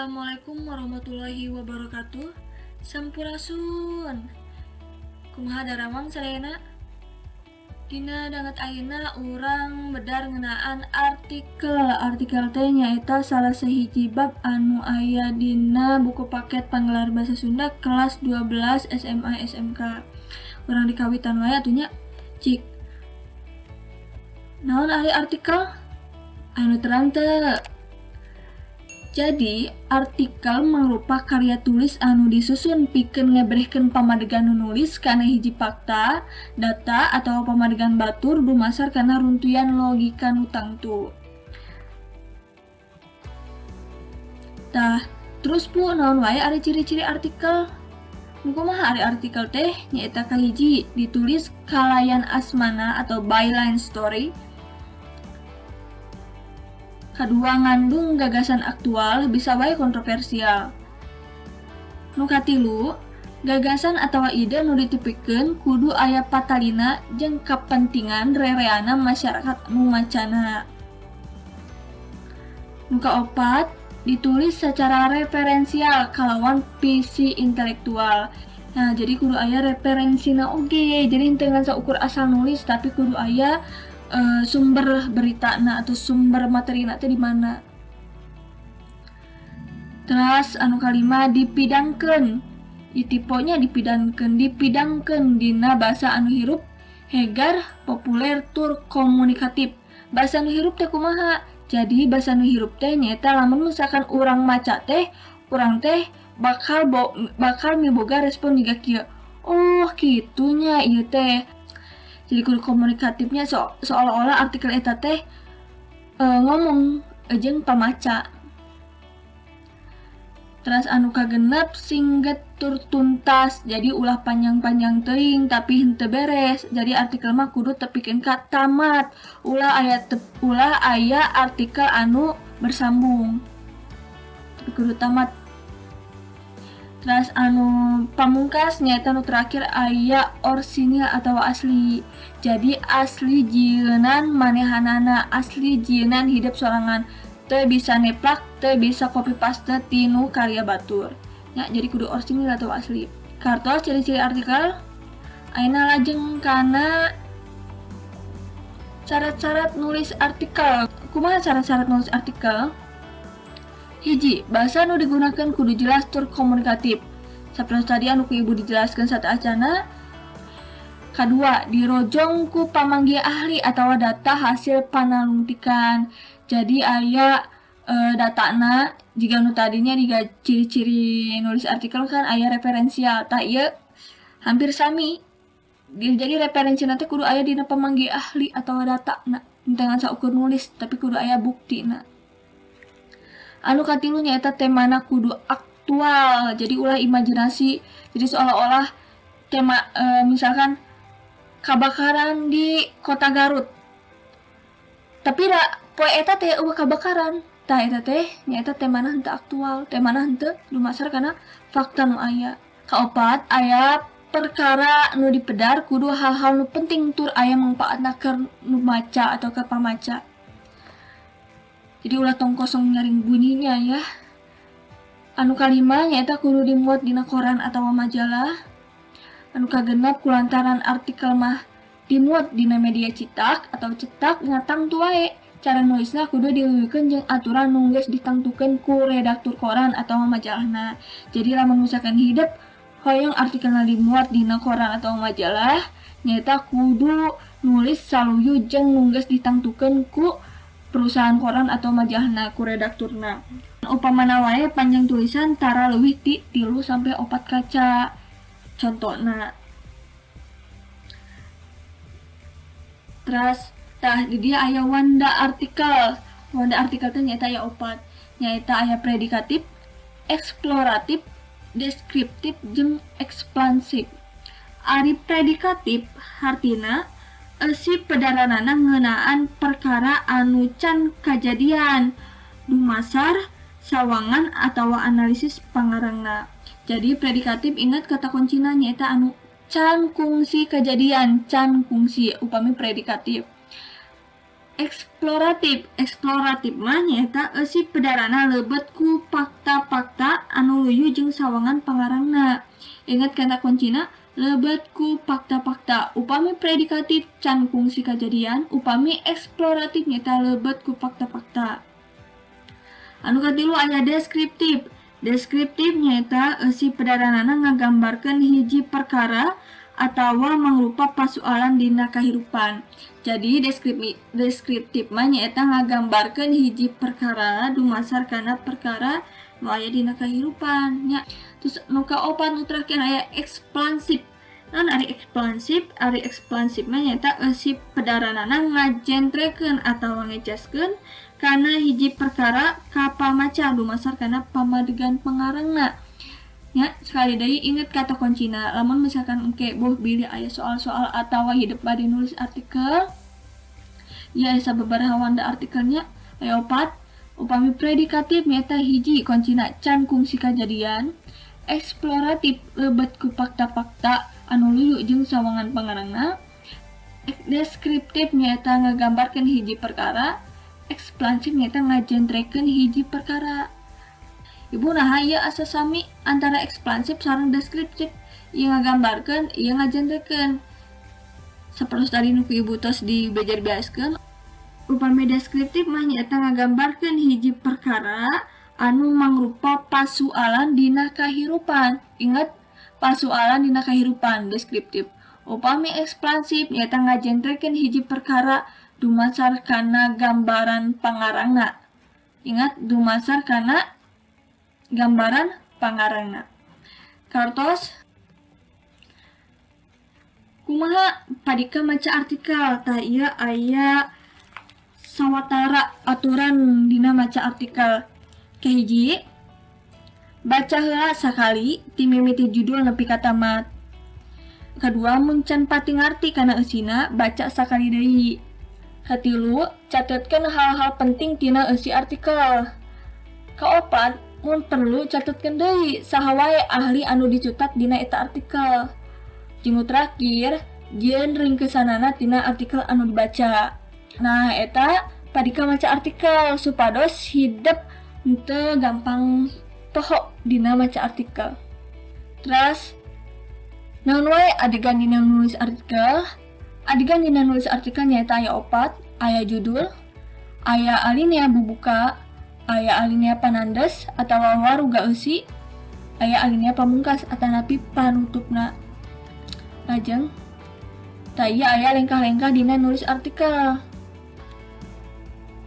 Assalamualaikum warahmatullahi wabarakatuh. Sampurasun. Kumaha daramang sadayana? Dina danget ayeuna urang bedar ngeunaan artikel. Artikel teh nyaeta salah sahiji bab anu aya dina buku paket Panggelar Basa Sunda kelas 12 SMA SMK. Urang dikawitan wae atuh nya. Cik. Naon ari artikel? Anu terang teu? Jadi, artikel mangrupa karya tulis anu disusun pikeun ngebrehkeun pamadegan nu nulis kana hiji fakta, data, atau pamadegan batur dumasar kana runtuyan logika nu tangtu. Tah, terus pu naon wae ari ciri-ciri artikel? Nu kumaha ari artikel teh? Nyaeta kahiji ditulis kalayan asmana atau byline story. Kadua ngandung gagasan aktual bisa wae kontroversial. Nu katilu, gagasan atawa ide nu ditepikeun kudu aya patalina jeung kapentingan rereana masyarakat nu macana. Nu kaopat, ditulis secara referensial kalawan visi intelektual. Nah, jadi kudu aya referensina oge. Jadi henteu ngan saukur asal nulis tapi kudu aya sumber berita na atau sumber materi na teh di mana. Terus anu kalima dipidangkeun. Tipenya dipidangkeun, dipidangkeun dina basa anu hirup, hegar, populer tur komunikatif. Basa anu hirup teh kumaha? Jadi basa anu hirup teh nyaeta lamun misalkan urang maca teh, urang teh bakal bakal miboga respon jiga kieu. Oh, kitunya ieu teh. Jadi kudu komunikatifnya seolah-olah artikel eta teh ngomong jeung pamaca. Terus anu kagenep singget tur tuntas. Jadi ulah panjang-panjang teuing tapi henteu beres. Jadi artikel mah kudu tepikeun ka tamat. Ulah aya artikel anu bersambung. Tapi kudu tamat. Terus anu pamungkas nyaeta nu terakhir aya orsinil atau asli. Jadi asli jieunan manehanana, asli jieunan hidup sorangan. Teu bisa neplak, teu bisa copy paste tinu karya batur. Ya, jadi kudu orsinil atau asli. Kartos ciri-ciri artikel. Ayeuna lajeng kana syarat-syarat nulis artikel. Kumaha syarat-syarat nulis artikel? Hiji, bahasa nu digunakan kudu jelas tur komunikatif. Sapertos tadi anu ku ibu dijelaskan sateuacana. Kadua, dirojong ku pamanggih ahli atau data hasil panalungtikan. Jadi aya datana jika nu tadinya diga ciri-ciri nulis artikel kan aya referensial. Tah ieu hampir sami. Jadi referensi nanti kudu aya dina pamanggih ahli atau data na. Henteu ngan saukur nulis tapi kudu aya buktina. Anu katilu nyaeta temana kudu aktual. Jadi ulah imajinasi. Jadi seolah-olah tema misalkan kebakaran di kota Garut. Tapi da poe eta teh eueuh kebakaran. Tah eta teh nyaeta temana henteu aktual, temana henteu dumasar kana fakta nu aya. Kaopat, aya perkara nu dipedar kudu hal-hal nu penting tur aya mangpaatna keur nu maca atau keur pamaca. Jadi ulah tong kosong nyaring bunyinya ya. Anu kalima nyaeta kudu dimuat dina koran atau majalah. Anu kagenep kulantaran artikel mah dimuat dina media cetak atau cetak ngatang wae. Cara nulisna kudu dileuwihkeun jeung aturan nu geus ditangtukeun ku redaktur koran atau majalahna. Jadi lamun misalkan hidep hoyong artikelna dimuat dina koran atau majalah, nyaeta kudu nulis saluyu jeung nu geus ditangtukeun ku perusahaan koran atau majalahna ku redakturna. Upamana wae panjang tulisan tara leuwih ti 3 sampai 4 kaca. Contohna. Terus tah di dia aya wanda artikel. Wanda artikel teh nyaeta aya 4. Nyaeta aya predikatif, eksploratif, deskriptif jeung ekspansif. Ari predikatif hartina eusi pedaranana ngeunaan perkara anu can kajadian dumasar sawangan atawa analisis pangarangna. Jadi predikatif ingat kata kuncina nyaeta anu can kungsi kejadian, can kungsi upami predikatif. Eksploratif. Eksploratif mah nyaeta eusi pedarana lebet ku fakta-fakta anu luyu jeung sawangan pangarangna. Ingat kata kuncina lebet ku fakta-fakta. Upami predikatif can kungsi kajadian, upami eksploratif nyaeta lebet ku fakta-fakta. Anu katilu aya deskriptif. Deskriptif nyaeta eusi pedaranana ngagambarkeun hiji perkara atawa mangrupa pasualan dina kahirupan. Jadi deskriptif mah nyaeta ngagambarkeun hiji perkara dumasar kana perkara nu aya dina kahirupan nya. Terus nu kaopat nu terakhir aya ekspansif. Naon ari ekspansif? Ari ekspansif mah nyaeta eusi pedaranana ngajentrekeun atawa ngejaskeun kana hiji perkara ka pamaca dumasar kana pamadegan pangarangna. Ya, sekali deui inget kata kuncina. Lamun misalkan engke boh bilih aya soal-soal atawa hidup bade nulis artikel, ya aya sababaraha wanda artikelnya, aya opat. Upami predikatif nyaeta hiji kuncina can kungsi kajadian, eksploratif lebet ku fakta-fakta anu luyu jeung sawangan pangarangna, deskriptif nyaeta ngagambarkeun hiji perkara, ekspansif nyaeta ngajentrekeun hiji perkara. Ibu naha ieu asa sami antara ekspansif sareng deskriptif, ieu ngagambarkeun, ieu ngajentrekeun. Sapertos tadi nu ku ibu tos dibejer-beaskeun, upami deskriptif mah nyaeta ngagambarkeun hiji perkara anu mangrupa pasualan dina kahirupan. Ingat, pasualan dina kahirupan deskriptif. Upami ekspansif nyaeta ngajentrekeun hiji perkara dumasar kana gambaran pangarangna. Ingat, dumasar kana gambaran pangarangna. Kartos kumaha padika maca artikel? Tah ieu aya sawatara aturan dina maca artikel. Kahiji, baca heula sakali ti mimiti judul nepi ka tamat. Kadua, mun can pati ngarti kana eusina, baca sakali deui. Katilu, catetkeun hal-hal penting tina eusi artikel. Kaopat, mun perlu catetkeun deui saha wae ahli anu dicutat dina eta artikel. Jeung terakhir, jieun ringkesanana tina artikel anu dibaca. Nah, eta padika maca artikel supados hidep henteu gampang poho dina maca artikel. Terus naon wae adegan dina nulis artikel? Adegan dina nulis artikel nyaeta aya opat, aya judul, aya alinea bubuka, aya alinea panandes atawa waruga eusi, aya alinea pamungkas atanapi panutupna. Lajeng tah ieu aya lengkah-lengkah dina nulis artikel.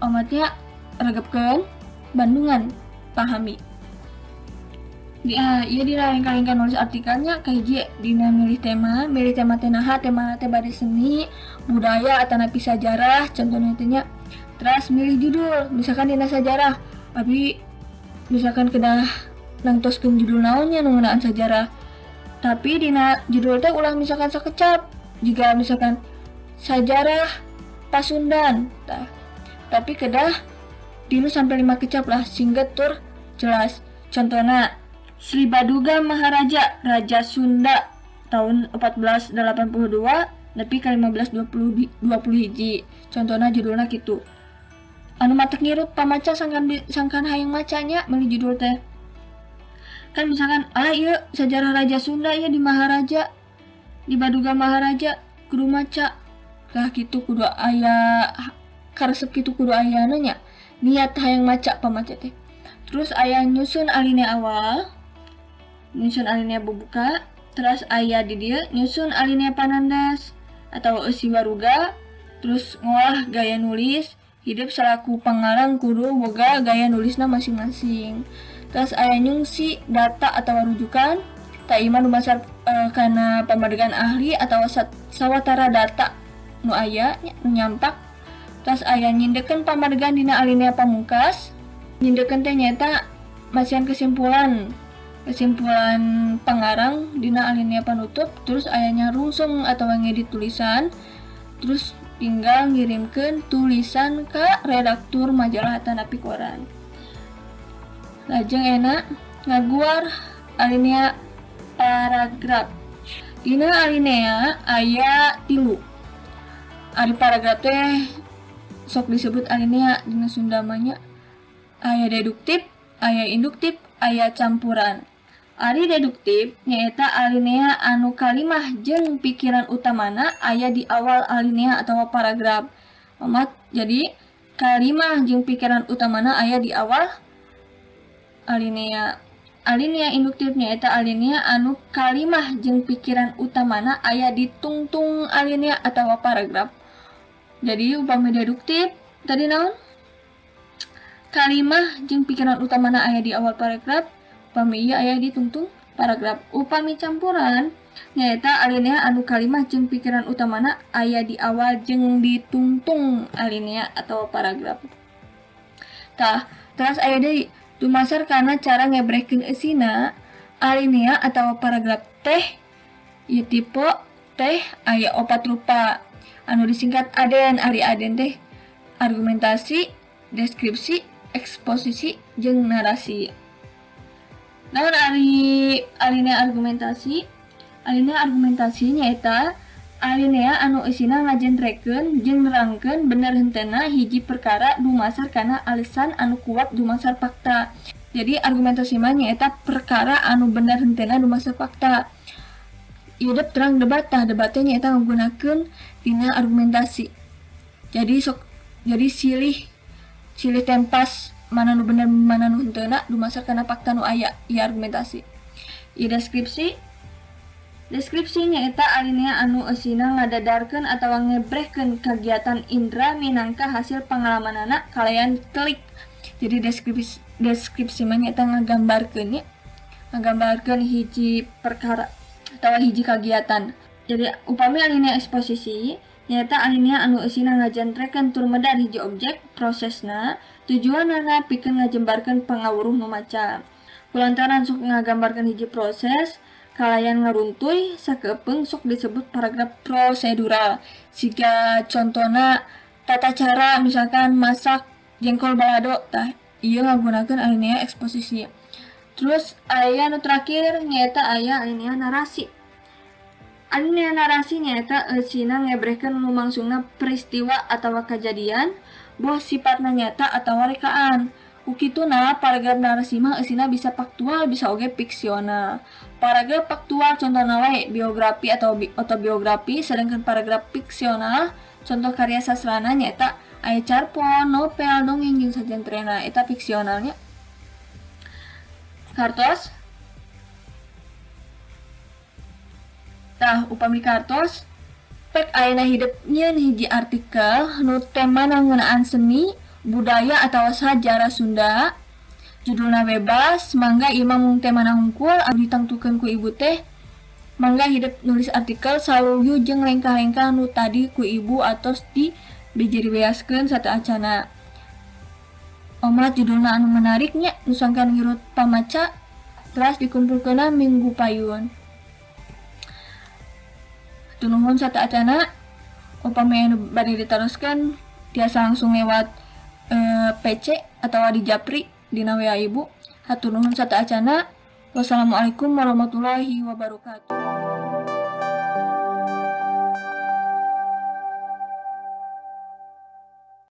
Omatnya regepkeun, bandungan, pahami. Ieu dina lengkah-lengkah nulis artikelnya kahiji dina milih tema teh naha, tema teh bade seni, budaya atanapi sajarah contohna teh nya. Terus milih judul, misalkan dina sajarah, abi misalkan kedah nangtoskeun judul naonnya nu ngeunaan sajarah. Tapi dina judul teh ulah misalkan sakecap, jika misalkan sajarah Pasundan, tah. Tapi kedah 3 sampai 5 kecap lah sehingga tur jelas. Contohna Sri Baduga Maharaja, Raja Sunda tahun 1482 nepi ka 1520 hiji. Contohna judulna kitu. Anu matak ngirut pamaca sangkan hayang macanya meuli judul teh. Kan misalkan alah ieu sejarah Raja Sunda ieu di Maharaja, di Baduga Maharaja kudu maca. Lah kitu kudu aya karesep kitu kudu aya nya niat hayang maca pamaca teh. Terus aya nyusun alinea awal, nyusun alinea bubuka, terus aya di dieu nyusun alinea panandas atau eusi waruga, terus ngolah gaya nulis, hidup selaku pengarang kudu boga gaya nulisna masing-masing. Terus aya nyungsi data atau rujukan, tak iman dumasar kana pamadegan ahli atau sawatara data nu aya nu nyampak. Terus aya nyindekeun pamadegan dina alinea pamungkas. Nyindekeun teh nyaeta masihan kesimpulan pengarang dina alinea panutup. Terus aya nyarungsung atau ngedit tulisan, terus tinggal ngirimkeun tulisan ka redaktur majalah atanapi koran. Lajeng enak ngaguar alinea paragraf. Dina alinea aya 3. Ari paragraf teh sok disebut alinea dina Sunda mah nya. Aya deduktif, aya induktif, aya campuran. Ari deduktif nyaeta alinea anu kalimah jeung pikiran utamana aya di awal alinea atau paragraf. Omat, jadi kalimah jeung pikiran utamana aya di awal alinea. Alinea induktif nyaeta alinea anu kalimah jeung pikiran utamana aya di tungtung alinea atau paragraf. Jadi upami deduktif tadi naon? Kalimah jeung pikiran utamana aya di awal paragraf, upami ieu aya di tungtung paragraf. Upami campuran nyaeta alinea anu kalimah jeung pikiran utamana aya di awal jeung di tungtung alinea atau paragraf. Tah, terus aya deui dumasar kana cara ngebrehkeun eusina alinea atau paragraf teh ieu tipe teh aya opat rupa anu disingkat ADEN. Ari ADEN teh argumentasi, deskripsi, eksposisi, jeung narasi. Naon ari alinea argumentasi? Alinea argumentasi nyaeta alinea anu eusina ngajentrekeun jeung nerangkeun bener henteuna hiji perkara dumasar kana alesan anu kuat dumasar fakta. Jadi argumentasi mah nyaeta perkara anu bener henteuna dumasar fakta. Ieu terang debat, tah debatnya nyaeta nggunakeun dina argumentasi. Jadi sok jadi silih tempas mana nu bener mana nu henteuna dumasar kana fakta nu aya ieu argumentasi. Ieu deskripsi. Deskripsi nyaeta alinea anu eusina ngadadarkeun atawa ngebrehkeun kagiatan indra minangka hasil pangalamanana kalayan klik. Jadi deskripsi mah nyaeta ngagambarkeun nya, ngagambarkeun hiji perkara atawa hiji kagiatan. Jadi upami alinea eksposisi nyaeta alinea anu eusina ngajentrekeun tur medar hiji objek prosesna tujuanana pikeun ngajembarkeun pangawuruh nu maca. Kulantaran sok ngagambarkeun hiji proses kalayan ngaruntuy sakeupeng sok disebut paragraf prosedural. Siga contona tata cara misalkan masak jengkol balado, tah ieu ngagunakeun alinea eksposisi. Terus aya nu terakhir nyaeta aya alinea narasi. Alinea narasi nyaeta eusina ngebrehkeun lumangsungna peristiwa atawa kajadian boh sifatna nyata atawa rekaan. Kukituna paragraf narasi mah eusina bisa faktual bisa oge fiksional. Paragraf faktual contohna wae biografi atau autobiografi, sedangkan paragraf fiksional contoh karya sastrana nyaeta aya carpon, novel, dongeng jeung sajentrena eta fiksionalnya. Kartos. Tah upami kartos pek ayeuna hidep nyieun hiji artikel nu temana ngeunaan seni, budaya atau sajarah Sunda. Judulna bebas, mangga ieu mah mung temana hungkul anu ditangtukeun ku ibu teh. Mangga hidep nulis artikel saluyu jeung lengkah-lengkah nu tadi ku ibu atos di bijeriweaskeun sateuacana. Omat judulna anu menarik nya nu sangkan ngirut pamaca teras dikumpulkeunna minggu payun. Hatur nuhun sateuacana, upami anu bade ditaroskeun tiasa langsung lewat PC atau di japri dina WA ibu. Hatur nuhun sateuacana. Wassalamualaikum warahmatullahi wabarakatuh.